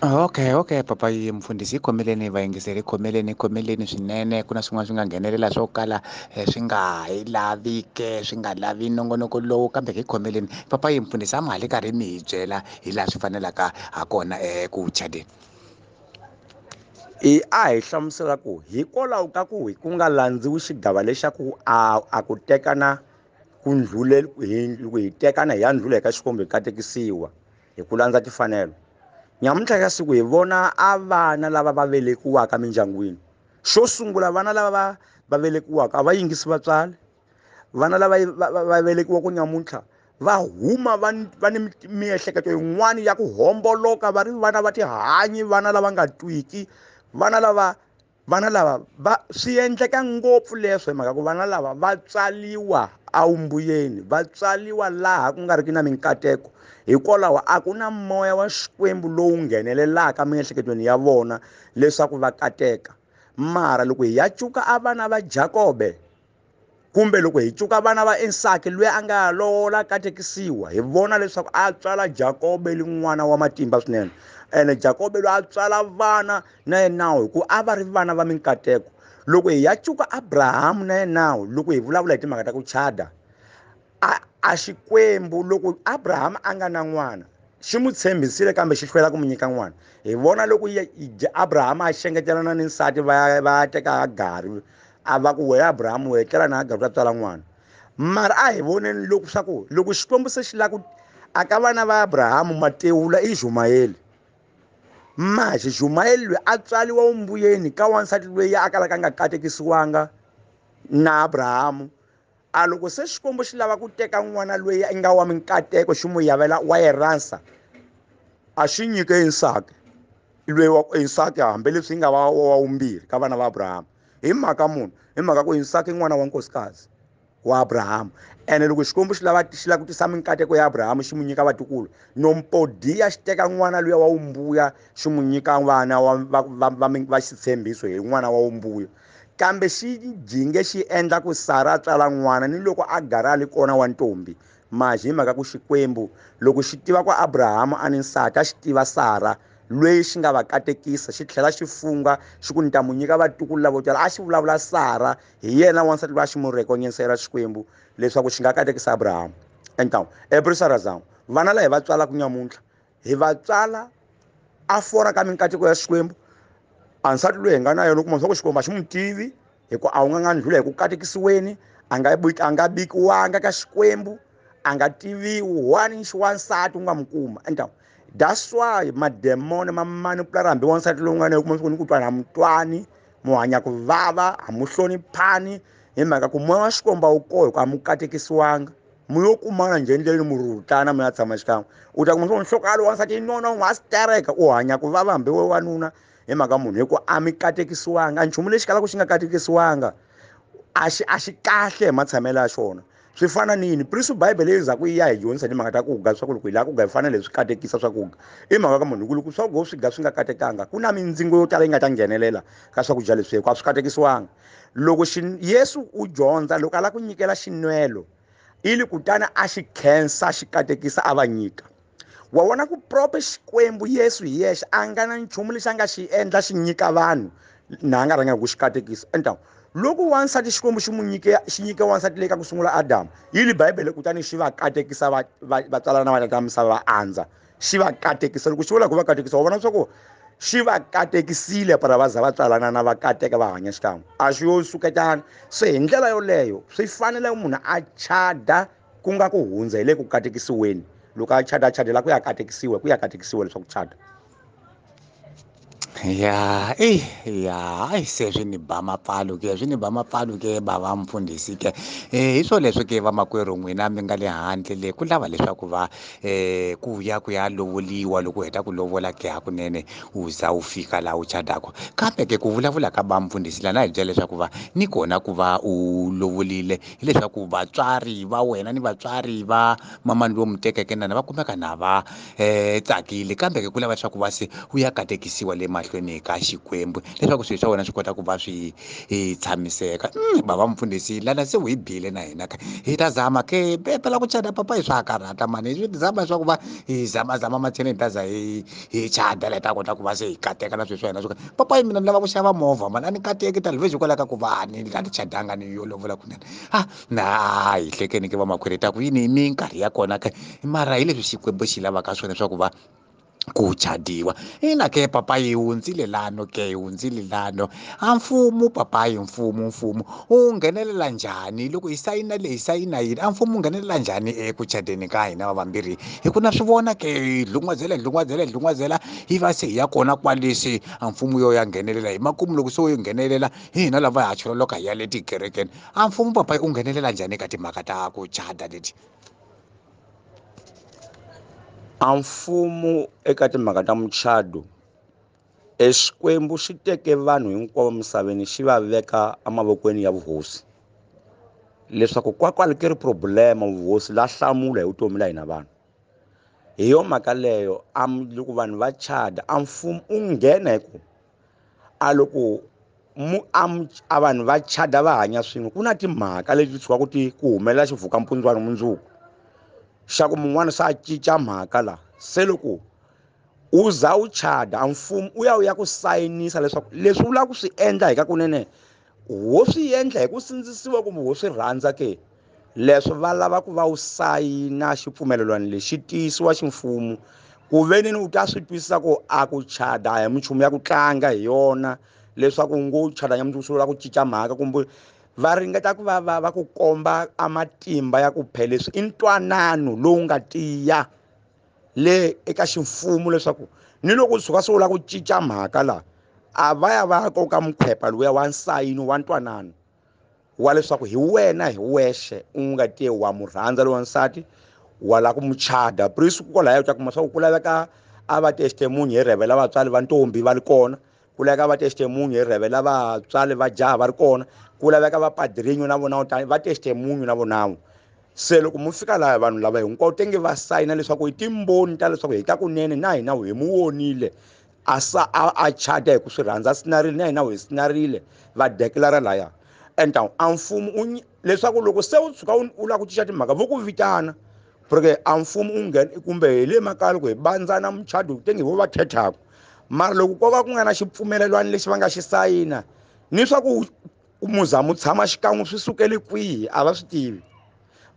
Okay, okay papayi mfundhisi, hi khomeleni vayingiseri, hi khomeleni, hi khomeleni swinene. Ku na swin'wana swi nga nghenelela swo kala swi nga hi lavi ke, swi nga lavi nongonoko lowu, kambe hi khomeleni. Papayi mfundhisi, a ma ha le karhi mi hi byela hi laha swi fanelaka ha kona eku chadeni. I a hi hlamusela ku hikwalaho ka ku ku nga landziwi xigava lexaku a ku tekana ku ndlhule hi loko hi tekana hi ya ndlhula eka Xikwembu hi katekisiwa hi ku landza timfanelo. Nyamuntlha ka siku hi vona a vana lava va velekiwaka mindyangwini. Xo sungula vana lava va velekiwaka a va yingisi vatswari. Vana lava va velekiwaka nyamuntlha va huma va ni miehleketo yin'wana ya ku homboloka, va ri vana va tihanyi, vana lava nga twiki, vana lava vana lava va swi endleka ngopfu leswo hi mhaka ku vana lava va tswaliwa awumbuyeni, va tswaliwa laha ku nga ri ki na minkateko. Hikwalaho a ku na moya wa Xikwembu lowu nghenelelaka miehleketweni ya vona leswaku va kateka. Mara loko hi ya cuka a vana va Jakobe kumbe loko hi cuka vana va Isaka loyi a nga lovola katekisiwa, hi vona leswaku a tswala Jakobe li n'wana wa matimba swinene. Ene Jakobe loyi a tswala vana na yena hi ku a va ri vana va minkateko. Loko hi ya cuka Abrahamu na yena, loko hi vulavula hi timhaka ta ku chada, a Xikwembu loko Abrahamu a nga na n'wana xi n'wi tshembisile kambe xi hlwela ku n'wi nyika n'wana. Hi vona loko Abrahamu a xengetelana ni nsati va ya teka Hagari, a va ku wehe Abrahamu wehe tlela na Hagari u ta tswala n'wana. Mara a hi voneni loko swa ku loko Xikwembu se xi lava ku aka vana va Abrahamu matewula i Ishumayeli. Manje Ishumayeli loyi a tswariwa vumbuyeni ka wansati loyi a kalaka a nga katekisiwanga na Abrahamu. A loko se Xikwembu xi lava ku teka n'wana loyi a nga wa minkateko xi n'wi yavela wa yirhansa, a xi nyike Isaka loyi wa Isaka, hambileswi yi nga va wa vumbirhi ka vana va Abrahamu. Hi mhaka munhu, hi mhaka ku Isaka i n'wana wa nkosikazi wa Abrahamu. Ene loko Xikwembu xi lava xi lava ku tisa minkateko ya Abrahamu xi n'wi nyika vatukulu, nompodiya xi teka n'wana luya wa wumbuya xi n'wi nyika vana va xitshembiso hi n'wana wa wumbuya. Kambe xi jinge xi endla ku Sara a tswala n'wana ni loko Agara a li kona wa ntombi. Maji hi mhaka ku Xikwembu loko xi tiva ku Abrahamu a ni nsati, a xi tiva Sara loyi xi nga va katekisa, xi tlhela xi funga xi ku ni ta n'wi nyika vatukulu lavo tala. A xi vulavula Sara hi yena wansati loyi a xi n'wi rekonyesela Xikwembu leswaku xi nga katekisa Abrahamu. Entawu eBrisarazam vana lava hi va tswalaka nyamuntlha hi va tswala a fora ka minkateko ya Xikwembu. A nsati loyi hi nga na yena u kuma leswaku Xikwembu a xi n'wi tivi, hi ku a wu nga nga ndlhula hi ku katekisiweni, a nga bikiwanga ka Xikwembu, a nga tiviwi wani wansati u nga n'wi kuma. Entawu that's why mademoni ma manipula hambi wansati lowu nga na yena, u kuma leswaku ni ku twana mutwani, mu hanya ku vava, a mu hloniphani, hi mhaka ku moya wa Xikwembu a wu koho hi ku a mu katekisiwanga. Mu yo kumana njhe endleleni mu rhutana mu ya tshama xikan'we, u ta kuma leswaku nhloko ya loyi wansati yi nona, u nga swi tereka, u hanya ku vava hambi we wanuna hi mhaka munhu, hi ku a mi katekisiwanga. Nchumu lexi kalaka xi nga katekisiwanga a xi kahle hi matshamelo ya xona. Swi fana ni yini? Prisu Bible leyi za ku yi ya hi dyondzisa timhaka ta ku ga, leswaku loko hi lava ku ga hi fanele hi swi katekisa swa ku ga. I mhaka ka munhu, loko swakudya swi ga swi nga katekanga, ku na mindzingo yo tala yi nga ta nghenelela ka swakudya leswi hikuva a swi katekisiwanga. Loko Yesu u dyondza loko a lava ku nyikela xinwelo, ili kutani a xi khensa, xi katekisa, a va nyika. Wa vona ku proper Xikwembu Yesu hi yexe a nga na nchumu lexi a nga xi endla xi nyika vanhu na a nga rhanga ku xi katekisa. Entawu loko wansati Xikwembu xi n'wi nyike, xi nyike wansati leyi ka ku sungula Adamu, yi li Bibele kutani xi va katekisa va tswalana va tata misava va andza, xi va katekisa. Loko xi vula ku va katekisa, wa vona leswaku xi va katekisile para va za va tswalana na va kateka va hanya xikan'we, a xi yo suketana. Se hi ndlela yoleyo swi fanele munhu a chada ku nga ku hundza hi le ku katekisiweni. Loko a chada, a chadela ku ya katekisiwa, ku ya katekisiwa leswaku chada. Ya, ya, ai se swi ni ba mapfalo ke, swi ni ba mapfalo ke bava mfundhisi ke. Hi swo leswi ke vamakwerhu n'wina mi nga le handle le ku lava leswaku va ku ya ku ya lovoliwa, loko u heta ku lovola ke hakunene u za u fika laha u chadaka. Kambe ke ku vulavula ka ba mfundhisi lana hi byela leswaku va ni kona ku va u lovolile, hileswaku vatswari va wena ni vatswari va mamani lowu mi tekeke nana va kumeka na va tsakile, kambe ke ku lava leswaku va se u ya katekisiwa le mahlweni. emahlweni ka Xikwembu leswaku swilo swa wena swi kota ku va swi tshamiseka. Bava mfundhisi lana se u hi bile na hina ka hi ta zama ke phela ku chada papayi swa karhata mani, hi swi zama leswaku va hi zamazama macheleni hi ta za hi chada la hi ta kota ku va se hi kateka na swilo swa hina swo papayi mina ni lava ku xava movha mani a ni kateki tani hikwalaho ka ku va ni la ni chadanga ni yo lovola kunene. Na hi hlekeni ke vamakwerhu ta ku yini minkarhi ya kona ke mara hi leswi Xikwembu xi lavaka swona leswaku va ku chadiwa. Ina ke papayi hundzile lano ke hundzile lano a mfumo papayi mfumo mfumo wu nghenelela njhani loko hi sayina leyi sayina yini a mfumo wu nghenelela njhani eku chadeni ka hina va vambirhi hi ku na swi vona ke hi dlungwazela hi dlungwazela hi dlungwazela hi va se hi ya kona kwalesi a mfumo yo ya nghenelela hi makumu loko se wo yi nghenelela hi hina lava ha chololoka hi ya le tikerekeni. A mfumo papayi u nghenelela njhani eka timhaka ta ku chada leti? A mfumo eka timhaka ta muchado Xikwembu xi teke vanhu hinkwavo misaveni xi va veka emavokweni ya vuhosi leswaku kwakwale ke ri problema vuhosi la hlamula hi vutomi la hina vanhu. Hi yo mhaka leyo loko vanhu va chada a mfumo u nghena hi ku a loko a vanhu va chada va hanya swin'we ku na timhaka leti tshukaka ti ku humelela xivukampundzwana mundzuku xa ku mun'wana se a cinca mhaka la se loko u za u chada a mfumo u ya u ya ku sayinisa leswaku leswi u lava ku swi endla hi ka kunene ho swi endla hi ku sindzisiwa kumbe ho swi rhandza ke leswi va lava ku va u sayina xipfumelelwano lexi tiyisiwa ximfumo ku veneni u ta swi twisisa ku a ku chada a hi minchumu ya ku tlanga hi yona leswaku ngo chada ya mundzuku swi vula ku cinca mhaka kumbe va ringeta ku va va va ku komba a matimba ya ku phela leswi i ntwanano lowu nga tiya le eka ximfumo leswaku ni loko u tshuka se u lava ku cinca mhaka la a va ya va ya koka mukhwepa lowuya wa nsayino wa ntwanano wa leswaku hi wena hi wexe u nga te wa mu rhandza lowa nsati wa lava ku mu chada prisi kwalaya u ta kuma swa ku ku laveka a va testimony hi rhevela vatswari va ntombi va ri kona, ku laveka va testimony hi rhevela vatswari va jaha va ri kona, ku laveka va padrinho na vona va testimony na vona. Se loko mu fika laha vanhu lava hinkwavo tenge va sayina leswaku i timbhoni ta leswaku hi ta kunene na hina hi mu vonile a sa a chada hi ku swi rhandza sinarile na hina hi sinarile va declara laya. And a mfumo u leswaku loko se u tshuka u lava ku cinca timhaka vo ku vitana porque a mfumo u nghena kumbe hi le makaya loko hi bandzana muchado tenge vo va thethaka mara loko ko va ku nga na xipfumelelwano lexi va nga xi sayina ni swa ku muza mu tshama xikan'we swi sukele kwihi a va swi tivi.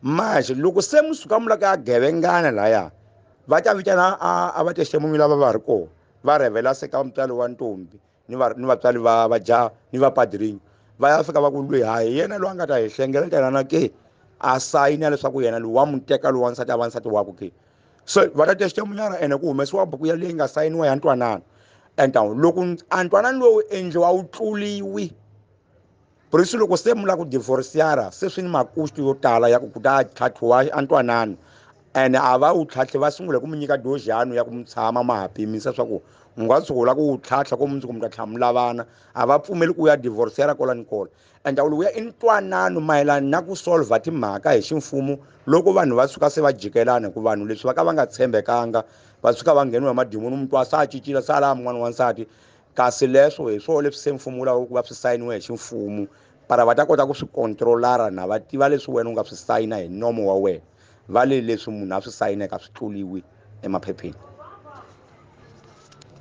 Manje loko se mu suka mu lava ku ya gevengana laya va ta vitana a va testimony lava va ri kona va rhevela se ka mutswari wa ntombi ni vatswari va va jaha ni va padrinho va ya fika va ku lweyi hayi yena loyi a nga ta hi hlengeletana ke a sayina leswaku yena loyi wa mu teka loyi wa nsati a va nsati wakwe ke. So va ta testimonyana ene ku humesiwa buku ya leyi nga sayiniwa ya ntwanano. And loko a ntwanano lowu endliwa wu tluliwi prisi loko se mu lava ku divorciara se swi ni makustu yo tala ya ku ku ta tlhatlhiwa a ntwanano ene a va wu tlhatlhi va sungula ku mu nyika dozhano ya ku mu tshama ma ha pimisa swa ku u nga tshuka u lava ku wu tlhatlha ko mundzuku mi ta tlhela mu lavana a va pfumeli ku ya divorciara kola ni kola. And lowuya i ntwanano mayelana na ku solva timhaka hi ximfumo loko vanhu va tshuka se va jikelana hi ku vanhu leswi va ka va nga tshembekanga va tshuka va ngheniwa hi madimoni mutwa se a cincile se a lava mun'wana wa nsati kasi leswo hi swona leswi se mfumo wu lavaka ku va swi sayiniwe hi ximfumo para va ta kota ku swi controlara na va tiva leswi wena u nga swi sayina hi nomo wa wena va le leswi munhu a swi sayineke a swi tluliwi emaphepheni.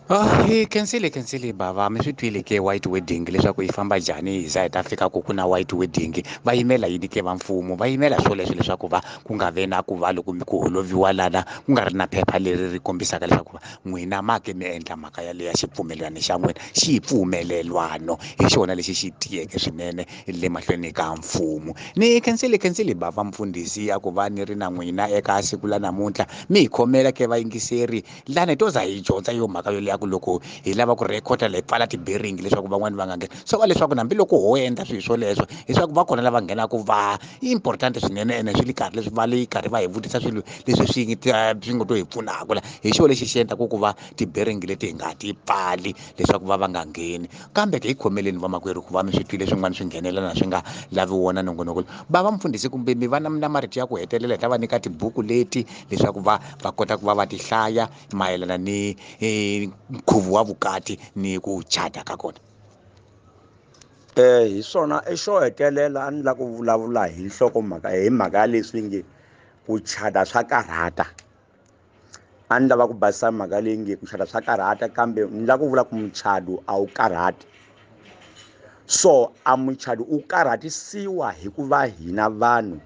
Hi khensile bava mi swi twile ke white wedding leswaku yi famba njhani hi za hi ta fika ku ku na white wedding va yimela yini ke va mfumo va yimela swoleswo leswaku va ku nga ve na ku va loko ku holoviwa lana ku nga ri na phepha leri ri kombisaka leswaku n'wina ma ke mi endla mhaka yaleyo ya xipfumelelano xa n'wina xipfumelelwano hi xona lexi xi tiyeke swinene le mahlweni ka mfumo. Ni khensile bava mfundhisi ya ku va ni ri na n'wina eka siku la namuntlha mi hi khomela ke vayingiseri lana hi to za hi dyondza yo mhaka yoleyo ku loko hi lava ku rhekhoda la hi pfala tiberingi leswaku van'wani va nga ngheni swo va leswaku hambiloko ho endla swilo swoleswo leswaku va kona lava nghenaka va important swinene ene swi le karhi leswi va le karhi va hi vutisa swilo leswi swi nga to hi pfunaka la hi xona lexi xi endlaku ku va tiberingi leti hi nga ti pfali leswaku va va nga ngheni kambe ke hi khomeleni vamakwerhu ku va mi swi twile swin'wana swi nghenelana swi nga lavi wona nongonoko va va mfundhisi kumbe mi va na marito ya ku hetelela hi ta va nyika tibuku leti leswaku va va kota ku va va ti hlaya mayelana ni Nkhuvo wa vukati ni ku chata ka kona. Hi swona xo hetelela a ni lava ku vulavula hi nhlokomhaka hi mhaka ya leswi nge ku chata swa karhata. A ni lava ku basisa mhaka leyi nge ku chata swa karhata, kambe ni lava ku vula ku muchado a wu karhati. So a muchado u karhatisiwa hikuva hina vanhu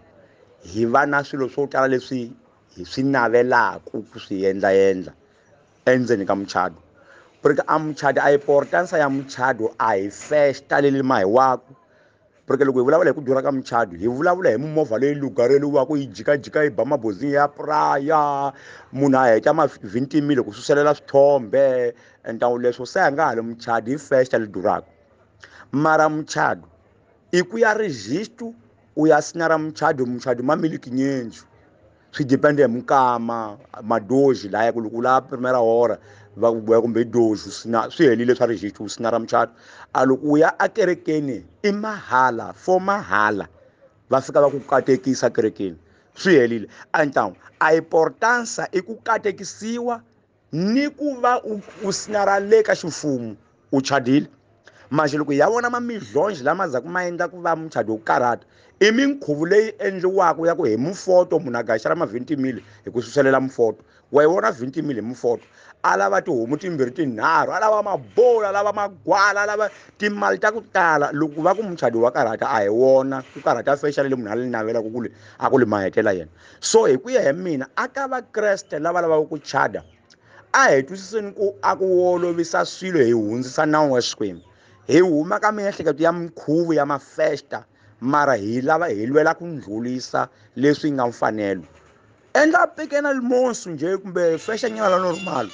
hi va na swilo swo tala leswi hi swi navelaka ku swi endlaendla endzeni ka muchado. Porque a muchado a importance ya muchado a hi festa leyi mahiwaku. Porque loko hi vulavula hi ku durha ka muchado, hi vulavula hi mimovha leyi lugareliwaka yi jikajika yi ba mabozini ya praya, munhu a heta ma-20 mil ku suselela swithombe. Entawu leswo se a nga ha li muchado hi festa leyi durhaka. Mara muchado i ku ya register, u ya sinyara muchado. Muchado ma miliki nyenju, swi depende hi mukama madoji laya ku loko u lava primera hora va ku boya kumbe doji sina swi helile swa register, u sinyara muchado. A loko u ya akerekeni i mahala for mahala, va fika va ku katekisa kerekeni, swi helile. Antawu a importance i ku katekisiwa ni ku va u sinyara le ka ximfumo u chadile. Manje loko ya vona mamidlonje lama zaku ma endla ku va muchado wu karhata, i minkhuvo leyi endliwaka ya ku hi mufoto munhu a gaxela ma 20 mil hi ku suselela mufoto. Wa yi vona 20 mil hi mufoto, a lava tihomu timbirhi tinharhu, a lava mabolo, a lava magwala, a lava timali ta ku tala. Loko va ku muchado wa karhata, a hi wona ku karhata fashion leyi munhu a li navelaka ku le a ku li mahetela yena. So hi ku ya hi mina, a ka vakreste lava lavaka ku chada, a hi twisiseni ku a ku olovisa swilo hi hundzisa nawu wa Xikwembu, hi huma ka miehleketo ya mikhuvo ya mafesta, mara hi lava hi lwela ku ndlhulisa leswi nga mfanelo. Endla pekena limonsu nje kumbe fashion nyana la normal.